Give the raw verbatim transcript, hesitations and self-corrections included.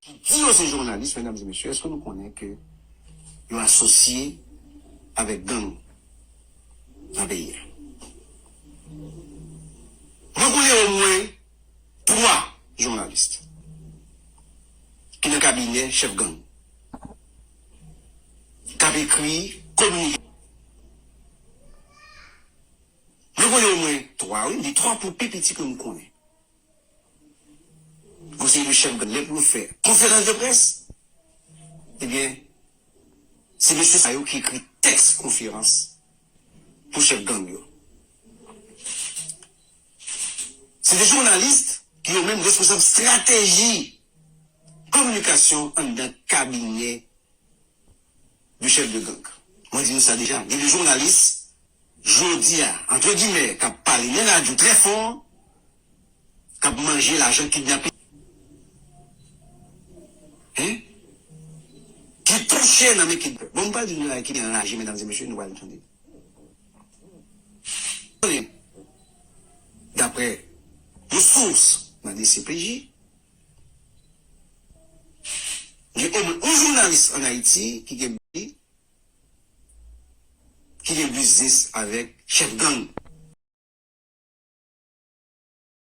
ki di yo se jounalis, medam e mesye, èske nou konnen ke yo asosye avèk gang nan peyi a? Mwen konnen omwen twa jounalis ki nan kabinè chèf gang k ap ekri kominike. Mwen konnen omwen twa, wi, m di twa pou pi piti ke m konnen. Konseye de chèf gang, lè pou yo fè konferans de près, ebyen, se mesye sa yo ki ekri tèks konferans pou chèf gang yo. Se de jounalis ki yo menm responsab estrateji kominikasyon anndan kabinè de chèf de gang. Mwen di nou sa deja, gen de jounalis, jodi a, antre gimè, k ap pale nan radyo trè fò, k ap manje lajan kidnapin, hein? Ki touche nan men kidnapè. Bon, m pral di nou bagay ki anraje, medam e mesye, nou pral tande. Daprè yon sous nan D C P J, gen omwen yon jounalis ann Ayiti ki gen, ki gen biznis avèk chèf gang.